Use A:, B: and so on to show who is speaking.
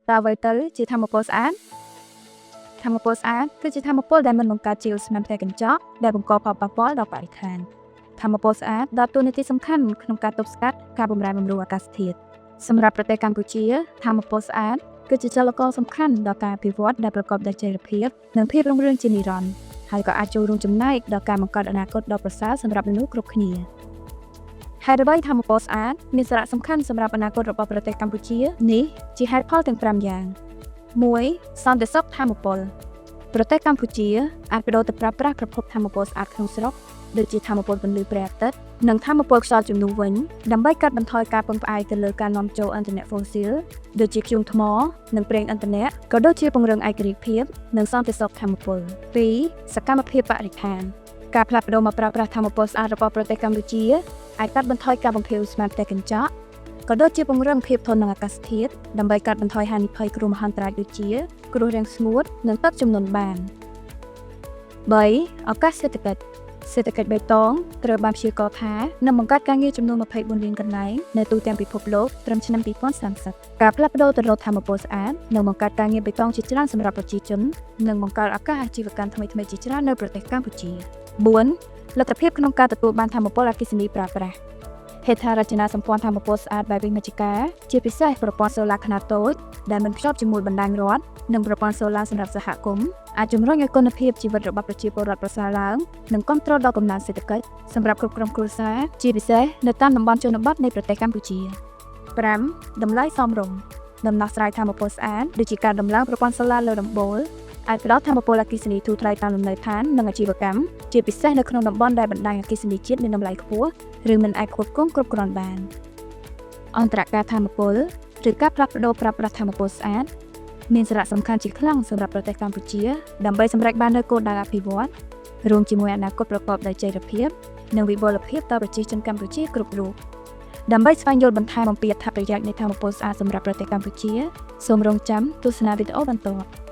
A: តើអ្វីទៅជាថាមពលស្អាតថាមពលស្អាតគឺជាថាមពលដែលមិនបង្កើតជាឧស្ម័នផ្ទះកញ្ចក់ដែលបង្កផលប៉ះពាល់ដល់បរិស្ថានថាមពលស្អាតដើរតួនាទីសំខាន់ក្នុងការទប់ស្កាត់ការបម្រែបម្រួលអាកាសធាតុសម្រាប់ប្រទេសកម្ពុជាថាមពលស្អាតគឺជាចលករសំខាន់ដល់ការអភិវឌ្ឍដែលប្រកបដោយចីរភាពនិងភាពរុងរឿងជានិរន្តរ៍ហើយក៏អាចចូលរួមចំណែកដល់ការបង្កើតអនាគតដ៏ប្រសើរសម្រាប់មនុស្សគ្រប់គ្នាហេតុអ្វីថាមពលស្អាតមានសារៈសំខាន់សម្រាប់អនាគតរបស់ប្រទេសកម្ពុជានេះជាហេតុផលទាំង5យ៉ាង1សន្តិសុខថាមពលប្រទេសកម្ពុជាអាចប្ដូរទៅប្រើប្រាស់ប្រភពថាមពលស្អាតក្នុងស្រុកដូចជាថាមពលពន្លឺព្រះអាទិត្យនិងថាមពលខ្យល់ជំនួសវិញដើម្បីកាត់បន្ថយការពឹងផ្អែកទៅលើការនាំចូលឥន្ធនៈហ្វូស៊ីលដូចជាធ្យូងថ្មនិងប្រេងឥន្ធនៈក៏ដូចជាពង្រឹងឯករាជ្យភាពនិងសន្តិសុខថាមពល2សកម្មភាពបរិស្ថានការផ្លាស់ប្ដូរមកប្រើប្រាស់ថាមពលស្អាតរបស់ប្រទេសកម្ពុជាអាចកាត់បន្ថយការបំភាយឧស្ម័នផ្ទះកញ្ចក់ក៏ដូចជាពង្រឹងភាពធន់នឹងអាកាសធាតុដើម្បីកាត់បន្ថយហានិភ័យគ្រោះមហន្តរាយដូចជាគ្រោះរាំងស្ងួតនិងទឹកជំនន់បាន3ឱកាសសេដ្ឋកិច្ចសេដ្ឋកិច្ចបៃតងត្រូវបានព្យាករណ៍ថានឹងបង្កើតការងារចំនួន24លានកន្លែងនៅទូទាំងពិភពលោកត្រឹមឆ្នាំ2030ការផ្លាស់ប្ដូរទៅរកថាមពលស្អាតនឹងបង្កើតការងារបៃតងជាច្រើនសម្រាប់ប្រជាជននិងបង្កើតឱកាសអាជីវកម្មថ្មីៗជាច្រើននៅប្រទេសកម្ពុជា4លទ្ធភាពក្នុងការទទួលបានថាមពលអគ្គិសនីប្រើប្រាស់ហេដ្ឋារចនាសម្ព័ន្ធថាមពលស្អាតបែបវិមជ្ឈការជាពិសេសប្រព័ន្ធសូឡាខ្នាតតូចដែលមិនភ្ជាប់ជាមួយបណ្ដាញរដ្ឋនិងប្រព័ន្ធសូឡាសម្រាប់សហគមន៍អាចជំរុញឲ្យគុណភាពជីវិតរបស់ប្រជាពលរដ្ឋប្រសើរឡើងនិងគាំទ្រដល់កំណើនសេដ្ឋកិច្ចសម្រាប់គ្រប់ក្រុមគ្រួសារជាពិសេសនៅតាមតំបន់ជនបទនៃប្រទេសកម្ពុជា5តម្លៃសមរម្យដំណោះស្រាយថាមពលស្អាតដូចជាការដំឡើងប្រព័ន្ធសូឡាលើដំបូលអាចផ្ដល់ថាមពលអគ្គិសនីធូរថ្លៃតាមលំនៅឋាននិងអាជីវកម្មជាពិសេសនៅក្នុងតំបន់ដែលបណ្ដាញអគ្គិសនីជាតិមានតម្លៃខ្ពស់ឬមិនអាចផ្គត់ផ្គង់គ្រប់គ្រាន់បានអន្តរការថាមពលឬការផ្លាស់ប្ដូរប្រើប្រាស់ថាមពលស្អាតមានសារៈសំខាន់ជាខ្លាំងសម្រាប់ប្រទេសកម្ពុជាដើម្បីសម្រេចបាននូវគោលដៅអភិវឌ្ឍន៍រួមជាមួយអនាគតប្រកបដោយចីរភាពនិងវិបុលភាពដល់ប្រជាជនកម្ពុជាគ្រប់រូបដើម្បីស្វែងយល់បន្ថែមអំពីអត្ថប្រយោជន៍នៃថាមពលស្អាតសម្រាប់ប្រទេសកម្ពុជាសូមរងចាំទស្សនាវីដេអូបន្ត។